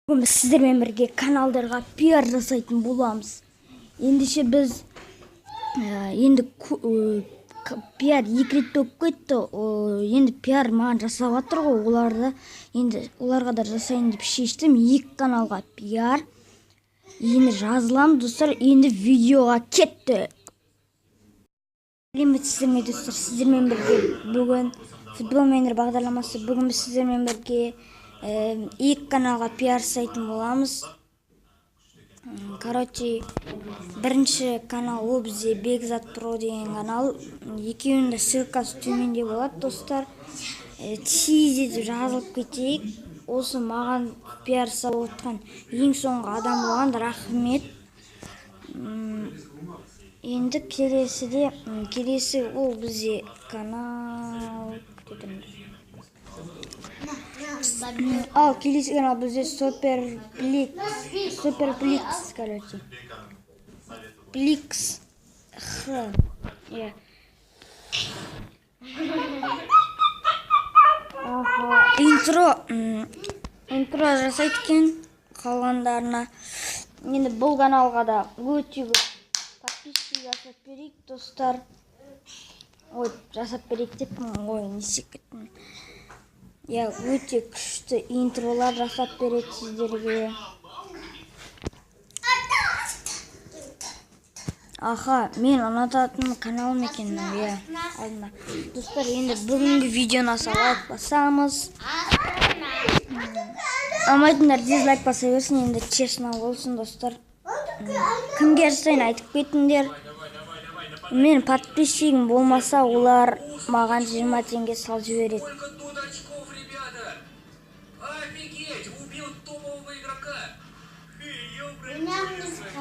Бүгін біз сіздермен бірге каналдарға пиар жасайтын боламыз. Ендеше біз енді пиар екі рет болып кетті. Енді пиар маған жасап жатыр ғой, оларды енді оларға да жасайын деп шештім. Екі каналға пиар. Енді жазыламыз, достар, енді видеоға кетті. Сәлеметсіздер ме, достар, сіздермен бірге бүгін Футбол Менеджер бағдарламасы. Бүгін біз сіздермен бірге екі каналға пиар жасайтын боламыз. Короче, бірінші канал ол бізде Бекзат Про деген канал. Екеуінің де ссылкасы төменде болады, достар. Тездетіп жазылып кетейік. Осы маған пиар жасап отқан ең соңғы адам болған, рахмет. Енді келесіде, келесі ол бізде канал, күте тұрыңдар. Ал келесі канал бізде Супер Пликс, Супер Пликс, короче. Пликс Х. Иә. Аха, интро жасайды екен қалғандарына. Енді бұл каналға да өте көп подписчик жасап берейік, достар. Ой, жасап берейік деппін ғой, не істеп кеттім. Иә, өте күшті интролар жасап береді сіздерге. Аха, мен ұнататын каналым екен мынау, иә, алдында. Достар, енді бүгінгі видеоны аса лайк басамыз. Алмайтындар дизлайк баса берсін, енді честно болсын, достар. Кімге жасайын айтып кетіңдер. Мен подписчигім болмаса, олар маған 20 теңге салып жібереді.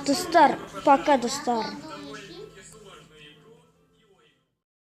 Достар, пока, достар.